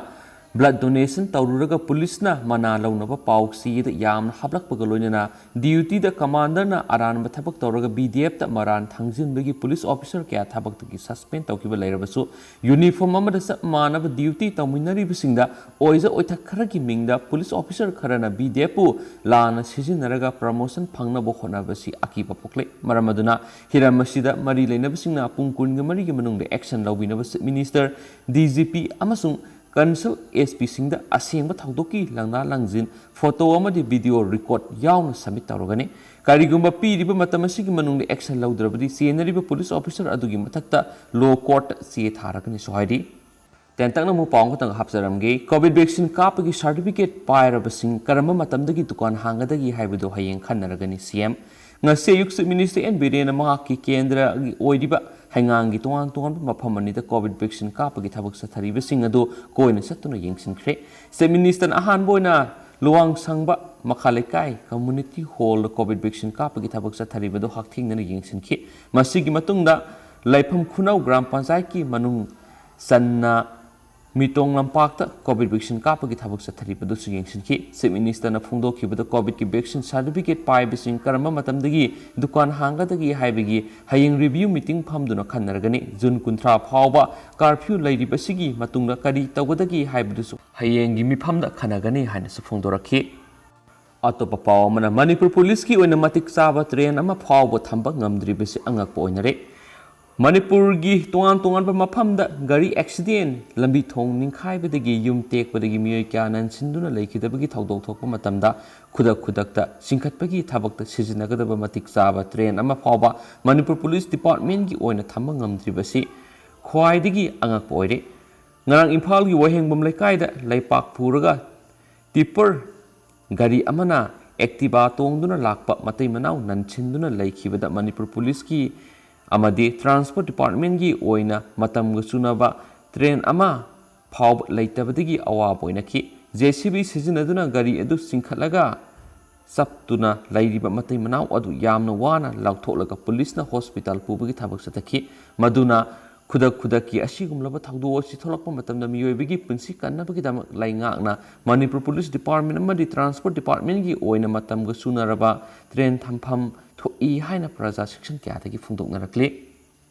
ꯕ꯭ꯂꯗ ꯗꯣꯅꯦꯁꯟ ꯇꯧꯔꯨꯔꯒ ꯄꯨꯂꯤꯁꯅ ꯃꯅꯥ ꯂꯧꯅꯕ ꯄꯥꯎ ꯆꯦꯗ ꯌꯥꯝꯅ ꯍꯥꯞꯂꯛꯄꯒ ꯂꯣꯏꯅꯅ ꯗ꯭ꯌꯨꯇꯤꯗ ꯀꯃꯥꯟꯗꯔꯅ ꯑꯔꯥꯟꯕ ꯊꯕꯛ ꯇꯧꯔꯒ ꯕꯤ ꯗꯤ ꯑꯦꯐꯇ ꯃꯔꯥꯟ ꯊꯥꯡꯖꯤꯟꯕꯒꯤ ꯄꯨꯂꯤꯁ ꯑꯣꯐꯤꯁꯔ ꯀꯌꯥ ꯊꯕꯛꯇꯒꯤ ꯁꯁꯄꯦꯟ ꯇꯧꯈꯤꯕ ꯂꯩꯔꯕꯁꯨ, ꯌꯨꯅꯤꯐꯣꯔꯝ ꯑꯃꯗ ꯆꯞ ꯃꯥꯟꯅꯕ ꯗ꯭ꯌꯨꯇꯤ ꯇꯧꯃꯤꯟꯅꯔꯤꯕꯁꯤꯡꯗ ꯑꯣꯏꯖ ꯑꯣꯏꯊꯛ ꯈꯔꯒꯤ ꯃꯤꯡꯗ ꯄꯨꯂꯤꯁ ꯑꯣꯐꯤꯁꯔ ꯈꯔꯅ ꯕꯤ ꯗꯤ ꯑꯦꯐꯄꯨ ꯂꯥꯟꯅ ꯁꯤꯖꯤꯟꯅꯔꯒ ꯄ꯭ꯔꯃꯣꯁꯟ ꯐꯪꯅꯕ ꯍꯣꯠꯅꯕꯁꯤ ꯑꯀꯤꯕ ꯄꯣꯛꯂꯦ꯫ ꯃꯔꯝ ꯑꯗꯨꯅ ꯍꯤꯔꯝ ꯑꯁꯤꯗ ꯃꯔꯤ ꯂꯩꯅꯕꯁꯤꯡꯅ ꯄꯨꯡ ꯀꯨꯟꯒ ꯃꯔꯤꯒꯤ ꯃꯅꯨꯡꯗ action ꯂꯧꯕꯤꯅꯕ chief minister, D G P ꯑꯃꯁꯨꯡ ꯀꯟꯁꯜ ꯑꯦꯁ ꯄꯤꯁꯤꯡꯗ ꯑꯁꯦꯡꯕ ꯊꯧꯗꯣꯛꯀꯤ ꯂꯪꯂꯥ ꯂꯪꯖꯤꯟ, ꯐꯣꯇꯣ ꯑꯃꯗꯤ ꯚꯤꯗꯤꯑꯣ ꯔꯦꯀꯣꯔꯗ ꯌꯥꯎꯅ ꯁꯕꯃꯤꯠ ꯇꯧꯔꯒꯅꯤ꯫ ꯀꯔꯤꯒꯨꯝꯕ ꯄꯤꯔꯤꯕ ꯃꯇꯝ ꯑꯁꯤꯒꯤ ꯃꯅꯨꯡꯗ ꯑꯦꯛꯁꯟ ꯂꯧꯗ꯭ꯔꯕꯗꯤ ꯆꯦꯟꯅꯔꯤꯕ ꯄꯨꯂꯤꯁ ꯑꯣꯐꯤꯁꯔ ꯑꯗꯨꯒꯤ ꯃꯊꯛꯇ ꯂꯣ ꯀꯣꯔꯠꯇ ꯆꯦ ꯊꯥꯔꯒꯅꯤꯁꯨ ꯍꯥꯏꯔꯤ꯫ ꯇꯦꯟꯇꯛꯅ ꯑꯃꯨꯛ ꯄꯥꯎ ꯑꯃꯈꯛꯇꯪ ꯍꯥꯞꯆꯔꯝꯒꯦ꯫ ꯀꯣꯚꯤꯗ ꯚꯦꯛꯁꯤꯟ ꯀꯥꯞꯄꯒꯤ ꯁꯥꯔꯇꯤꯐꯤꯀꯦꯠ ꯄꯥꯏꯔꯕꯁꯤꯡ ꯀꯔꯝꯕ ꯃꯇꯝꯗꯒꯤ ꯗꯨꯀꯥꯟ ꯍꯥꯡꯒꯗꯒꯦ ꯍꯥꯏꯕꯗꯨ ꯍꯌꯦꯡ ꯈꯟꯅꯔꯒꯅꯤ ꯁꯤ ꯑꯦꯝ꯫ ꯉꯁꯤ ꯑꯌꯨꯛ ꯆꯤꯐ ꯃꯤꯅꯤꯁꯇꯔ ꯑꯦꯟ ꯕꯤꯔꯦꯟꯅ ꯃꯍꯥꯛꯀꯤ ꯀꯦꯟꯗ꯭ꯔꯒꯤ ꯑꯣꯏꯔꯤꯕ ꯍꯩꯉꯥꯡꯒꯤ ꯇꯣꯉꯥꯟ ꯇꯣꯉꯥꯟꯕ ꯃꯐꯝ ꯑꯅꯤꯗ ꯀꯣꯚꯤꯗ ꯚꯦꯛꯁꯤꯟ ꯀꯥꯞꯄꯒꯤ ꯊꯕꯛ ꯆꯠꯊꯔꯤꯕꯁꯤꯡ ꯑꯗꯨ ꯀꯣꯏꯅ ꯆꯠꯇꯨꯅ ꯌꯦꯡꯁꯤꯟꯈ꯭ꯔꯦ꯫ ꯆꯤꯐ ꯃꯤꯅꯤꯁꯇꯔꯅ ꯑꯍꯥꯟꯕ ꯑꯣꯏꯅ ꯂꯨꯋꯥꯡꯁꯪꯕ ꯃꯈꯥ ꯂꯩꯀꯥꯏ ꯀꯝꯃ꯭ꯌꯨꯅꯤꯇꯤ ꯍꯣꯜꯗ ꯀꯣꯚꯤꯗ ꯚꯦꯛꯁꯤꯟ ꯀꯥꯞꯄꯒꯤ ꯊꯕꯛ ꯆꯠꯊꯔꯤꯕꯗꯨ ꯍꯛꯊꯦꯡꯅꯅ ꯌꯦꯡꯁꯤꯟꯈꯤ꯫ ꯃꯁꯤꯒꯤ ꯃꯇꯨꯡꯗ ꯂꯩꯐꯝ ꯈꯨꯅꯧ ꯒ꯭ꯔꯥꯝ ꯄꯟꯆꯥꯌꯠꯀꯤ ꯃꯅꯨꯡ ꯆꯟꯅ ꯃꯤꯇꯣꯡ ꯂꯝꯄꯥꯛꯇ ꯀꯣꯚꯤꯗ ꯚꯦꯛꯁꯤꯟ ꯀꯥꯞꯄꯒꯤ ꯊꯕꯛ ꯆꯠꯊꯔꯤꯕꯗꯨꯁꯨ ꯌꯦꯡꯁꯤꯟꯈꯤ꯫ ꯆꯤꯐ ꯃꯤꯅꯤꯁꯇꯔꯅ ꯐꯣꯡꯗꯣꯛꯈꯤꯕꯗ ꯀꯣꯚꯤꯗꯀꯤ ꯚꯦꯛꯁꯤꯟ ꯁꯥꯔꯇꯤꯐꯤꯀꯦꯠ ꯄꯥꯏꯕꯁꯤꯡ ꯀꯔꯝꯕ ꯃꯇꯝꯗꯒꯤ ꯗꯨꯀꯥꯟ ꯍꯥꯡꯒꯗꯒꯦ ꯍꯥꯏꯕꯒꯤ ꯍꯌꯦꯡ ꯔꯤꯚ꯭ꯌꯨ ꯃꯤꯇꯤꯡ ꯐꯝꯗꯨꯅ ꯈꯟꯅꯔꯒꯅꯤ꯫ ꯖꯨꯟ ꯀꯨꯟꯊ꯭ꯔꯥ ꯐꯥꯎꯕ ꯀꯥꯔꯐ꯭ꯌꯨ ꯂꯩꯔꯤꯕꯁꯤꯒꯤ ꯃꯇꯨꯡꯗ ꯀꯔꯤ ꯇꯧꯒꯗꯒꯦ ꯍꯥꯏꯕꯗꯨꯁꯨ ꯍꯌꯦꯡꯒꯤ ꯃꯤꯐꯝꯗ ꯈꯟꯅꯒꯅꯤ ꯍꯥꯏꯅꯁꯨ ꯐꯣꯡꯗꯣꯔꯛꯈꯤ꯫ ꯑꯇꯣꯞꯄ ꯄꯥꯎ ꯑꯃꯅ, ꯃꯅꯤꯄꯨꯔ ꯄꯨꯂꯤꯁꯀꯤ ꯑꯣꯏꯅ ꯃꯇꯤꯛ ꯆꯥꯕ ꯇ꯭ꯔꯦꯟ ꯑꯃ ꯐꯥꯎꯕ ꯊꯝꯕ ꯉꯝꯗ꯭ꯔꯤꯕꯁꯤ ꯑꯉꯛꯄ ꯑꯣꯏꯅꯔꯦ꯫ ꯃꯅꯤꯄꯨꯔꯒꯤ ꯇꯣꯉꯥꯟ ꯇꯣꯉꯥꯟꯕ ꯃꯐꯝꯗ ꯒꯥꯔꯤ ꯑꯦꯛꯁꯤꯗꯦꯟ, ꯂꯝꯕꯤ ꯊꯣꯡ ꯅꯤꯡꯈꯥꯏꯕꯗꯒꯤ ꯌꯨꯝ ꯇꯦꯛꯄꯗꯒꯤ ꯃꯤꯑꯣꯏ ꯀꯌꯥ ꯅꯟꯁꯤꯟꯗꯨꯅ ꯂꯩꯈꯤꯗꯕꯒꯤ ꯊꯧꯗꯣꯛ ꯊꯣꯛꯄ ꯃꯇꯝꯗ ꯈꯨꯗꯛ ꯈꯨꯗꯛꯇ ꯆꯤꯡꯈꯠꯄꯒꯤ ꯊꯕꯛꯇ ꯁꯤꯖꯤꯟꯅꯒꯗꯕ ꯃꯇꯤꯛ ꯆꯥꯕ ꯇ꯭ꯔꯦꯟ ꯑꯃ ꯐꯥꯎꯕ ꯃꯅꯤꯄꯨꯔ ꯄꯨꯂꯤꯁ ꯗꯤꯄꯥꯔꯠꯃꯦꯟꯒꯤ ꯑꯣꯏꯅ ꯊꯝꯕ ꯉꯝꯗ꯭ꯔꯤꯕꯁꯤ ꯈ꯭ꯋꯥꯏꯗꯒꯤ ꯑꯉꯛꯄ ꯑꯣꯏꯔꯦ꯫ ꯉꯔꯥꯡ ꯏꯝꯐꯥꯜꯒꯤ ꯋꯥꯍꯦꯡꯕꯝ ꯂꯩꯀꯥꯏꯗ ꯂꯩꯄꯥꯛ ꯄꯨꯔꯒ ꯇꯤꯞꯄꯔ ꯒꯥꯔꯤ ꯑꯃꯅ ꯑꯦꯛꯇꯤꯚꯥ ꯇꯣꯡꯗꯨꯅ ꯂꯥꯛꯄ ꯃꯇꯩ ꯃꯅꯥꯎ ꯅꯟꯁꯤꯟꯗꯨꯅ ꯂꯩꯈꯤꯕꯗ ꯃꯅꯤꯄꯨꯔ ꯄꯨꯂꯤꯁꯀꯤ ꯑꯃꯗꯤ ꯇ꯭ꯔꯥꯟꯁꯄꯣꯔꯠ ꯗꯤꯄꯥꯔꯠꯃꯦꯟꯒꯤ ꯑꯣꯏꯅ ꯃꯇꯝꯒ ꯆꯨꯅꯕ ꯇ꯭ꯔꯦꯟ ꯑꯃ ꯐꯥꯎꯕ ꯂꯩꯇꯕꯗꯒꯤ ꯑꯋꯥꯕ ꯑꯣꯏꯅꯈꯤ꯫ ꯖꯦ ꯁꯤ ꯕꯤ ꯁꯤꯖꯤꯟꯅꯗꯨꯅ ꯒꯥꯔꯤ ꯑꯗꯨ ꯆꯤꯡꯈꯠꯂꯒ ꯆꯞꯇꯨꯅ ꯂꯩꯔꯤꯕ ꯃꯇꯩ ꯃꯅꯥꯎ ꯑꯗꯨ ꯌꯥꯝꯅ ꯋꯥꯅ ꯂꯧꯊꯣꯛꯂꯒ ꯄꯨꯂꯤꯁꯅ ꯍꯣꯁꯄꯤꯇꯥꯜ ꯄꯨꯕꯒꯤ ꯊꯕꯛ ꯆꯠꯊꯈꯤ꯫ ꯃꯗꯨꯅ ꯈꯨꯗꯛ ꯈꯨꯗꯛꯀꯤ ꯑꯁꯤꯒꯨꯝꯂꯕ ꯊꯧꯗꯣꯛ ꯑꯁꯤ ꯊꯣꯛꯂꯛꯄ ꯃꯇꯝꯗ ꯃꯤꯑꯣꯏꯕꯒꯤ ꯄꯨꯟꯁꯤ ꯀꯟꯅꯕꯒꯤꯗꯃꯛ ꯂꯩꯉꯥꯛꯅ ꯃꯅꯤꯄꯨꯔ ꯄꯨꯂꯤꯁ ꯗꯤꯄꯥꯔꯠꯃꯦꯟ ꯑꯃꯗꯤ ꯇ꯭ꯔꯥꯟꯁꯄꯣꯔꯠ ꯗꯤꯄꯥꯔꯠꯃꯦꯟꯒꯤ ꯑꯣꯏꯅ ꯃꯇꯝꯒ ꯆꯨꯅꯔꯕ ꯇ꯭ꯔꯦꯟ ꯊꯝꯐꯝ ꯊꯣꯛꯏ ꯍꯥꯏꯅ ꯄ꯭ꯔꯖꯥ ꯁꯦꯛꯁꯟ ꯀꯌꯥꯗꯒꯤ ꯐꯣꯡꯗꯣꯛꯅꯔꯛꯂꯤ꯫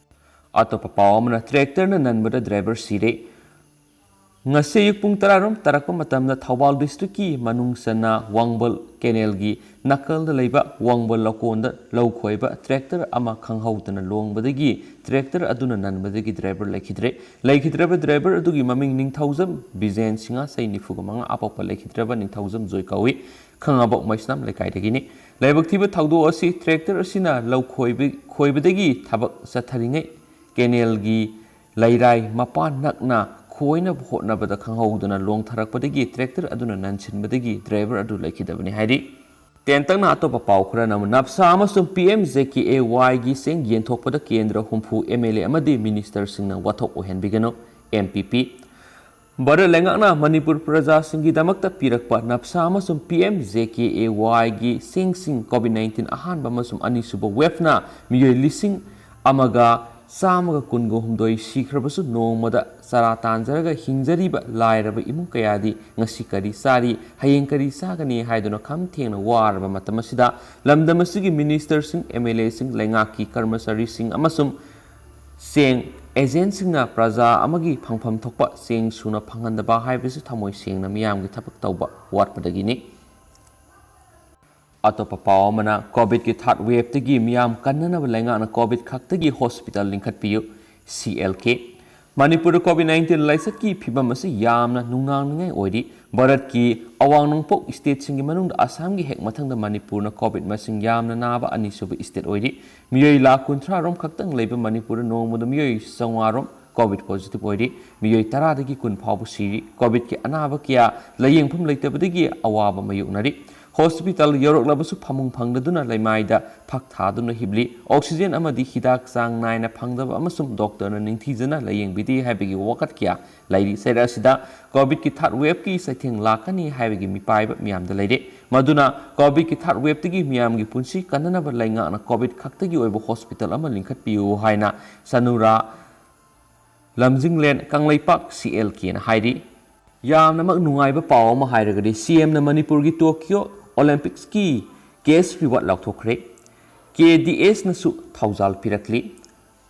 ꯑꯇꯣꯞꯄ ꯄꯥꯎ ꯑꯃꯅ, ꯇ꯭ꯔꯦꯛꯇꯔꯅ ꯅꯟꯕꯗ ꯗ꯭ꯔꯥꯏꯚꯔ ꯁꯤꯔꯦ꯫ ꯉꯁꯤ ꯑꯌꯨꯛ ꯄꯨꯡ ꯇꯔꯥꯔꯣꯝ ꯇꯥꯔꯛꯄ ꯃꯇꯝꯗ ꯊꯧꯕꯥꯜ ꯗꯤꯁꯇ꯭ꯔꯤꯛꯀꯤ ꯃꯅꯨꯡ ꯆꯟꯅ ꯋꯥꯡꯕꯜ ꯀꯦꯅꯦꯜꯒꯤ ꯅꯥꯀꯜꯗ ꯂꯩꯕ ꯋꯥꯡꯕꯜ ꯂꯧꯀꯣꯟꯗ ꯂꯧ ꯈꯣꯏꯕ ꯇ꯭ꯔꯦꯛꯇꯔ ꯑꯃ ꯈꯪꯍꯧꯗꯅ ꯂꯣꯡꯕꯗꯒꯤ ꯇ꯭ꯔꯦꯛꯇꯔ ꯑꯗꯨꯅ ꯅꯟꯕꯗꯒꯤ ꯗ꯭ꯔꯥꯏꯚꯔ ꯂꯩꯈꯤꯗ꯭ꯔꯦ꯫ ꯂꯩꯈꯤꯗ꯭ꯔꯕ ꯗ꯭ꯔꯥꯏꯚꯔ ꯑꯗꯨꯒꯤ ꯃꯃꯤꯡ ꯅꯤꯡꯊꯧꯖꯝ ꯕꯤꯖꯦꯟ, ꯁꯤꯡꯉꯥ, ꯆꯍꯤ ꯅꯤꯐꯨꯒ ꯃꯉꯥ, ꯑꯄꯣꯛꯄ ꯂꯩꯈꯤꯗ꯭ꯔꯕ ꯅꯤꯡꯊꯧꯖꯝ ꯖꯣꯏ ꯀꯧꯏ꯫ ꯈꯥꯉꯕꯣꯛ ꯃꯩꯁꯅꯥꯝ ꯂꯩꯀꯥꯏꯗꯒꯤꯅꯤ꯫ ꯂꯥꯏꯕꯛ ꯊꯤꯕ ꯊꯧꯗꯣꯛ ꯑꯁꯤ ꯇ꯭ꯔꯦꯛꯇꯔ ꯑꯁꯤꯅ ꯂꯧ ꯈꯣꯏꯕ-, ꯈꯣꯏꯕꯗꯒꯤ ꯊꯕꯛ ꯆꯠꯊꯔꯤꯉꯩ ꯀꯦꯅꯦꯜꯒꯤ ꯂꯩꯔꯥꯏ ꯃꯄꯥꯟ ꯅꯛꯅ ꯈꯣꯏꯅꯕ ꯍꯣꯠꯅꯕꯗ ꯈꯪꯍꯧꯗꯅ ꯂꯣꯡꯊꯔꯛꯄꯗꯒꯤ ꯇ꯭ꯔꯦꯛꯇꯔ ꯑꯗꯨꯅ ꯅꯟꯁꯤꯟꯕꯗꯒꯤ ꯗ꯭ꯔꯥꯏꯚꯔ ꯑꯗꯨ ꯂꯩꯈꯤꯗꯕꯅꯤ ꯍꯥꯏꯔꯤ꯫ ꯇꯦꯟꯇꯛꯅ ꯑꯇꯣꯞꯄ ꯄꯥꯎ ꯈꯔꯅ ꯑꯃꯨꯛ, ꯅꯞꯁꯥ ꯑꯃꯁꯨꯡ P M J K A ꯋꯥꯏꯒꯤ ꯆꯦꯡ ꯌꯦꯟꯊꯣꯛꯄꯗ ꯀꯦꯟꯗ꯭ꯔ ꯍꯨꯝꯐꯨ ꯑꯦꯝ ꯑꯦꯜ ꯑꯦ ꯑꯃꯗꯤ ꯃꯤꯅꯤꯁꯇꯔꯁꯤꯡꯅ ꯋꯥꯊꯣꯛ ꯑꯣꯏꯍꯟꯕꯤꯒꯅꯨ, ꯑꯦꯝ ꯄꯤ ꯄꯤ꯫ ꯚꯥꯔꯠ ꯂꯩꯉꯥꯛꯅ ꯃꯅꯤꯄꯨꯔ ꯄ꯭ꯔꯖꯥꯁꯤꯡꯒꯤꯗꯃꯛꯇ ꯄꯤꯔꯛꯄ ꯅꯞꯁꯥ ꯑꯃꯁꯨꯡ P M J K A ꯋꯥꯏꯒꯤ ꯆꯦꯡꯁꯤꯡ COVID nineteen ꯑꯍꯥꯟꯕ ꯑꯃꯁꯨꯡ ꯑꯅꯤꯁꯨꯕ ꯋꯦꯚꯅ ꯃꯤꯑꯣꯏ ꯂꯤꯁꯤꯡ ꯑꯃꯒ ꯆꯥꯝꯃꯒ ꯀꯨꯟꯒ ꯍꯨꯝꯗꯣꯏ ꯁꯤꯈ꯭ꯔꯕꯁꯨ, ꯅꯣꯡꯃꯗ ꯆꯔꯥ ꯇꯥꯟꯖꯔꯒ ꯍꯤꯡꯖꯔꯤꯕ ꯂꯥꯏꯔꯕ ꯏꯃꯨꯡ ꯀꯌꯥꯗꯤ ꯉꯁꯤ ꯀꯔꯤ ꯆꯥꯔꯤ, ꯍꯌꯦꯡ ꯀꯔꯤ ꯆꯥꯒꯅꯤ ꯍꯥꯏꯗꯨꯅ ꯈꯝ ꯊꯦꯡꯅ ꯋꯥꯔꯕ ꯃꯇꯝ ꯑꯁꯤꯗ, ꯂꯝꯗꯝ ꯑꯁꯤꯒꯤ ꯃꯤꯅꯤꯁꯇꯔꯁꯤꯡ, ꯑꯦꯝ ꯑꯦꯜ ꯑꯦꯁꯤꯡ, ꯂꯩꯉꯥꯛꯀꯤ ꯀꯔꯃꯆꯥꯔꯤꯁꯤꯡ ꯑꯃꯁꯨꯡ ꯆꯦꯡ ꯑꯦꯖꯦꯟꯁꯤꯡꯅ ꯄ꯭ꯔꯖꯥ ꯑꯃꯒꯤ ꯐꯪꯐꯝ ꯊꯣꯛꯄ ꯆꯦꯡ ꯁꯨꯅ ꯐꯪꯍꯟꯗꯕ ꯍꯥꯏꯕꯁꯤ ꯊꯃꯣꯏ ꯁꯦꯡꯅ ꯃꯤꯌꯥꯝꯒꯤ ꯊꯕꯛ ꯇꯧꯕ ꯋꯥꯠꯄꯗꯒꯤꯅꯤ꯫ ꯑꯇꯣꯞꯄ ꯄꯥꯎ ꯑꯃꯅ, ꯀꯣꯚꯤꯗꯀꯤ ꯊꯥꯔꯗ ꯋꯦꯚꯇꯒꯤ ꯃꯤꯌꯥꯝ ꯀꯟꯅꯅꯕ ꯂꯩꯉꯥꯛꯅ ꯀꯣꯚꯤꯗ ꯈꯛꯇꯒꯤ ꯍꯣꯁꯄꯤꯇꯥꯜ ꯂꯤꯡꯈꯠꯄꯤꯌꯨ, ꯁꯤ ꯑꯦꯜ ꯀꯦ꯫ ꯃꯅꯤꯄꯨꯔꯗ ꯀꯣꯚꯤꯗ ꯅꯥꯏꯟꯇꯤꯟ ꯂꯥꯏꯆꯠꯀꯤ ꯐꯤꯕꯝ ꯑꯁꯤ ꯌꯥꯝꯅ ꯅꯨꯡꯅꯥꯡꯅꯤꯡꯉꯥꯏ ꯑꯣꯏꯔꯤ꯫ ꯚꯥꯔꯠꯀꯤ ꯑꯋꯥꯡ ꯅꯣꯡꯄꯣꯛ ꯁ꯭ꯇꯦꯠꯁꯤꯡꯒꯤ ꯃꯅꯨꯡꯗ ꯑꯁꯥꯝꯒꯤ ꯍꯦꯛ ꯃꯊꯪꯗ ꯃꯅꯤꯄꯨꯔꯅ ꯀꯣꯚꯤꯗ ꯃꯁꯤꯡ ꯌꯥꯝꯅ ꯅꯥꯕ ꯑꯅꯤꯁꯨꯕ ꯁ꯭ꯇꯦꯠ ꯑꯣꯏꯔꯤ꯫ ꯃꯤꯑꯣꯏ ꯂꯥꯈ ꯀꯨꯟꯊ꯭ꯔꯥ ꯔꯣꯝ ꯈꯛꯇꯪ ꯂꯩꯕ ꯃꯅꯤꯄꯨꯔꯗ ꯅꯣꯡꯃꯗ ꯃꯤꯑꯣꯏ ꯆꯥꯝꯃꯉꯥ ꯔꯣꯝ ꯀꯣꯚꯤꯗ ꯄꯣꯖꯤꯇꯤꯚ ꯑꯣꯏꯔꯤ꯫ ꯃꯤꯑꯣꯏ ꯇꯔꯥꯗꯒꯤ ꯀꯨꯟ ꯐꯥꯎꯕ ꯁꯤꯔꯤ꯫ ꯀꯣꯚꯤꯗꯀꯤ ꯑꯅꯥꯕ ꯀꯌꯥ ꯂꯥꯌꯦꯡꯐꯝ ꯂꯩꯇꯕꯗꯒꯤ ꯑꯋꯥꯕ ꯃꯥꯌꯣꯛꯅꯔꯤ꯫ ꯍꯣꯁꯄꯤꯇꯥꯜ ꯌꯧꯔꯛꯂꯕꯁꯨ ꯐꯃꯨꯡ ꯐꯪꯗꯗꯨꯅ ꯂꯩꯃꯥꯏꯗ ꯐꯛ ꯊꯥꯗꯨꯅ ꯍꯤꯞꯂꯤ꯫ ꯑꯣꯛꯁꯤꯖꯦꯟ ꯑꯃꯗꯤ ꯍꯤꯗꯥꯛ ꯆꯥꯡ ꯅꯥꯏꯅ ꯐꯪꯗꯕ ꯑꯃꯁꯨꯡ ꯗꯣꯛꯇꯔꯅ ꯅꯤꯡꯊꯤꯖꯅ ꯂꯥꯌꯦꯡꯕꯤꯗꯦ ꯍꯥꯏꯕꯒꯤ ꯋꯥꯀꯠ ꯀꯌꯥ ꯂꯩꯔꯤ꯫ ꯆꯩꯔꯛ ꯑꯁꯤꯗ ꯀꯣꯚꯤꯗꯀꯤ ꯊꯥꯔꯗ ꯋꯦꯚꯀꯤ ꯆꯩꯊꯦꯡ ꯂꯥꯛꯀꯅꯤ ꯍꯥꯏꯕꯒꯤ ꯃꯤꯄꯥꯏꯕ ꯃꯤꯌꯥꯝꯗ ꯂꯩꯔꯦ꯫ ꯃꯗꯨꯅ ꯀꯣꯚꯤꯗꯀꯤ ꯊꯥꯔꯗ ꯋꯦꯚꯇꯒꯤ ꯃꯤꯌꯥꯝꯒꯤ ꯄꯨꯟꯁꯤ ꯀꯟꯅꯅꯕ ꯂꯩꯉꯥꯛꯅ ꯀꯣꯚꯤꯗ ꯈꯛꯇꯒꯤ ꯑꯣꯏꯕ ꯍꯣꯁꯄꯤꯇꯥꯜ ꯑꯃ ꯂꯤꯡꯈꯠꯄꯤꯌꯨ ꯍꯥꯏꯅ ꯁꯅꯨꯔꯥ ꯂꯝꯖꯤꯡꯂꯦꯟ ꯀꯪꯂꯩꯄꯥꯛ C L K ꯅ ꯍꯥꯏꯔꯤ꯫ ꯌꯥꯝꯅꯃꯛ ꯅꯨꯡꯉꯥꯏꯕ ꯄꯥꯎ ꯑꯃ ꯍꯥꯏꯔꯒꯗꯤ, C M ꯅ ꯃꯅꯤꯄꯨꯔꯒꯤ Tokyo Olympics ꯀꯤ cash reward ꯂꯥꯎꯊꯣꯛꯈ꯭ꯔꯦ꯫ K D S ꯅꯁꯨ ꯊꯧꯖꯥꯜ ꯄꯤꯔꯛꯂꯤ꯫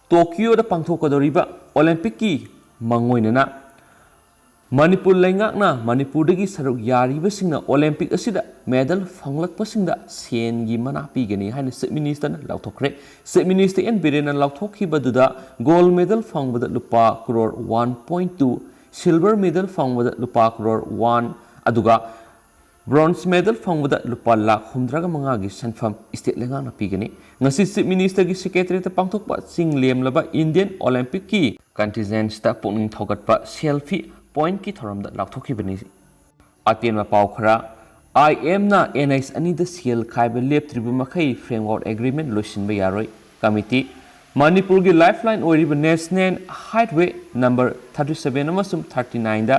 ꯇꯣꯀꯤꯌꯣꯗ ꯄꯥꯡꯊꯣꯛꯀꯗꯧꯔꯤꯕ Olympic ꯀꯤ ꯃꯥꯡꯑꯣꯏꯅꯅ ꯃꯅꯤꯄꯨꯔ ꯂꯩꯉꯥꯛꯅ ꯃꯅꯤꯄꯨꯔꯗꯒꯤ ꯁꯔꯨꯛ ꯌꯥꯔꯤꯕꯁꯤꯡꯅ Olympic ꯑꯁꯤꯗ medal ꯐꯪꯂꯛꯄꯁꯤꯡꯗ ꯁꯦꯟꯒꯤ ꯃꯅꯥ ꯄꯤꯒꯅꯤ ꯍꯥꯏꯅ Chief Minister ꯅ ꯂꯥꯎꯊꯣꯛꯈ꯭ꯔꯦ꯫ Chief Minister N Biren ꯅ ꯂꯥꯎꯊꯣꯛꯈꯤꯕꯗꯨꯗ gold medal ꯐꯪꯕꯗ ꯂꯨꯄꯥ crore one point two, silver medal ꯐꯪꯕꯗ ꯂꯨꯄꯥ crore one, ꯑꯗꯨꯒ bronze medal ꯐꯪꯕꯗ ꯂꯨꯄꯥ ꯂꯥꯈ ꯍꯨꯝꯗ꯭ꯔꯥꯒ ꯃꯉꯥꯒꯤ ꯁꯦꯟꯐꯝ state ꯂꯩꯉꯥꯛꯅ ꯄꯤꯒꯅꯤ꯫ ꯉꯁꯤ Chief Minister ꯒꯤ Secretariat ꯇ ꯄꯥꯡꯊꯣꯛꯄ ꯆꯤꯡ ꯂꯦꯝꯂꯕ Indian Olympic ꯀꯤ contingents ꯇ ꯄꯨꯛꯅꯤꯡ ꯊꯧꯒꯠꯄ selfie point ꯀꯤ ꯊꯧꯔꯝꯗ ꯂꯥꯎꯊꯣꯛꯈꯤꯕꯅꯤ꯫ ꯑꯇꯦꯟꯕ ꯄꯥꯎ ꯈꯔ꯫ I M ꯅ N H ꯑꯅꯤꯗ ꯁꯦꯜ ꯈꯥꯏꯕ ꯂꯦꯞꯇ꯭ꯔꯤꯕ ꯃꯈꯩ framework agreement ꯂꯣꯏꯁꯤꯟꯕ ꯌꯥꯔꯣꯏ꯫ Committee꯫ ꯃꯅꯤꯄꯨꯔꯒꯤ lifeline ꯑꯣꯏꯔꯤꯕ National Highway number thirty seven ꯑꯃꯁꯨꯡ thirty nine ꯗ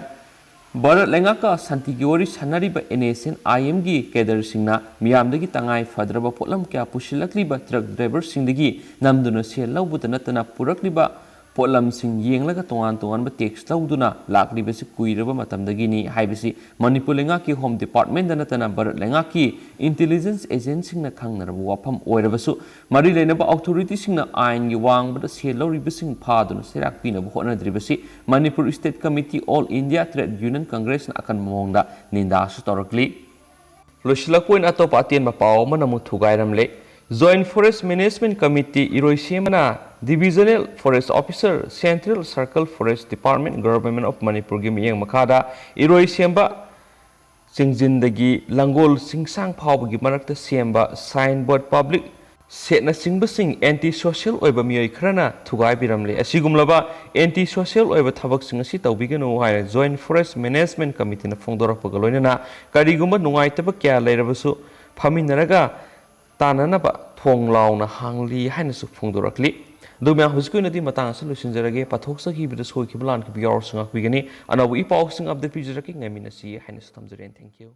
ꯚꯥꯔꯠ ꯂꯩꯉꯥꯛꯀ ꯁꯥꯟꯇꯤꯒꯤ ꯋꯥꯔꯤ ꯁꯥꯟꯅꯔꯤꯕ N S N I M ꯒꯤ cadre ꯁꯤꯡꯅ ꯃꯤꯌꯥꯝꯗꯒꯤ ꯇꯉꯥꯏ ꯐꯗ꯭ꯔꯕ ꯄꯣꯠꯂꯝ ꯀꯌꯥ ꯄꯨꯁꯤꯜꯂꯛꯂꯤꯕ truck driver ꯁꯤꯡꯗꯒꯤ ꯅꯝꯗꯨꯅ ꯁꯦꯜ ꯂꯧꯕꯇ ꯅꯠꯇꯅ ꯄꯨꯔꯛꯂꯤꯕ ꯄꯣꯠꯂꯝꯁꯤꯡ ꯌꯦꯡꯂꯒ ꯇꯣꯉꯥꯟ ꯇꯣꯉꯥꯟꯕ tax ꯂꯧꯗꯨꯅ ꯂꯥꯛꯂꯤꯕꯁꯤ ꯀꯨꯏꯔꯕ ꯃꯇꯝꯗꯒꯤꯅꯤ ꯍꯥꯏꯕꯁꯤ ꯃꯅꯤꯄꯨꯔ ꯂꯩꯉꯥꯛꯀꯤ Home Department ꯅꯠꯇꯅ ꯚꯥꯔꯠ ꯂꯩꯉꯥꯛꯀꯤ intelligence agent ꯁꯤꯡꯅ ꯈꯪꯅꯔꯕ ꯋꯥꯐꯝ ꯑꯣꯏꯔꯕꯁꯨ, ꯃꯔꯤ ꯂꯩꯅꯕ authority ꯁꯤꯡꯅ ꯑꯥꯏꯟꯒꯤ ꯋꯥꯡꯃꯗ ꯁꯦꯜ ꯂꯧꯔꯤꯕꯁꯤꯡ ꯐꯥꯗꯨꯅ ꯆꯩꯔꯥꯛ ꯄꯤꯅꯕ ꯍꯣꯠꯅꯗ꯭ꯔꯤꯕꯁꯤ Manipur State Committee, All India Trade Union Congress ꯅ ꯑꯀꯟꯕ ꯃꯑꯣꯡꯗ ꯅꯤꯟꯗꯥꯁꯨ ꯇꯧꯔꯛꯂꯤ꯫ ꯂꯣꯏꯁꯤꯜꯂꯛꯄ ꯑꯣꯏꯅ ꯑꯇꯣꯞꯄ ꯑꯇꯦꯟꯕ ꯄꯥꯎ ꯑꯃꯅ ꯑꯃꯨꯛ ꯊꯨꯒꯥꯏꯔꯝꯂꯦ꯫ Joint Forest Management Committee ꯏꯔꯣꯏꯁꯦꯝꯕꯅ Divisional Forest Officer, Central Circle Forest Department, Government of Manipur ꯒꯤ ꯃꯤꯠꯌꯦꯡ ꯃꯈꯥꯗ ꯏꯔꯣꯏꯁꯦꯝꯕ ꯆꯤꯡꯖꯤꯟꯗꯒꯤ ꯂꯪꯒꯣꯜ ꯆꯤꯡꯁꯥꯡ ꯐꯥꯎꯕꯒꯤ ꯃꯔꯛꯇ ꯁꯦꯝꯕ sign board, public ꯁꯦꯠꯅꯆꯤꯡꯕꯁꯤꯡ anti social ꯑꯣꯏꯕ ꯃꯤꯑꯣꯏ ꯈꯔꯅ ꯊꯨꯒꯥꯏꯕꯤꯔꯝꯂꯦ꯫ ꯑꯁꯤꯒꯨꯝꯂꯕ anti social ꯑꯣꯏꯕ ꯊꯕꯛꯁꯤꯡ ꯑꯁꯤ ꯇꯧꯕꯤꯒꯅꯨ ꯍꯥꯏꯅ Joint Forest Management Committee ꯅ ꯐꯣꯡꯗꯣꯔꯛꯄꯒ ꯂꯣꯏꯅꯅ ꯀꯔꯤꯒꯨꯝꯕ ꯅꯨꯡꯉꯥꯏꯇꯕ ꯀꯌꯥ ꯂꯩꯔꯕꯁꯨ ꯐꯝꯃꯤꯟꯅꯔꯒ ꯇꯥꯅꯅꯕ ꯊꯣꯡ ꯂꯥꯎꯅ ꯍꯥꯡꯂꯤ ꯍꯥꯏꯅꯁꯨ ꯐꯣꯡꯗꯣꯔꯛꯂꯤ꯫ ꯑꯗꯨ ꯃꯌꯥꯝ, ꯍꯧꯖꯤꯛꯀꯤ ꯑꯣꯏꯅꯗꯤ ꯃꯇꯥꯡ ꯑꯁꯤꯗ ꯂꯣꯏꯁꯤꯟꯖꯔꯒꯦ꯫ ꯄꯥꯊꯣꯛꯆꯈꯤꯕꯗ ꯁꯣꯏꯈꯤꯕ ꯂꯥꯟꯈꯤꯕ ꯌꯥꯎꯔꯁꯨ ꯉꯥꯛꯄꯤꯒꯅꯤ꯫ ꯑꯅꯧꯕ ꯏ ꯄꯥꯎꯁꯤꯡ update ꯄꯤꯖꯔꯛꯀꯦ꯫ ꯉꯥꯏꯃꯤꯟꯅꯁꯤ ꯍꯥꯏꯅꯁꯨ ꯊꯝꯖꯔꯦ꯫ Thank you꯫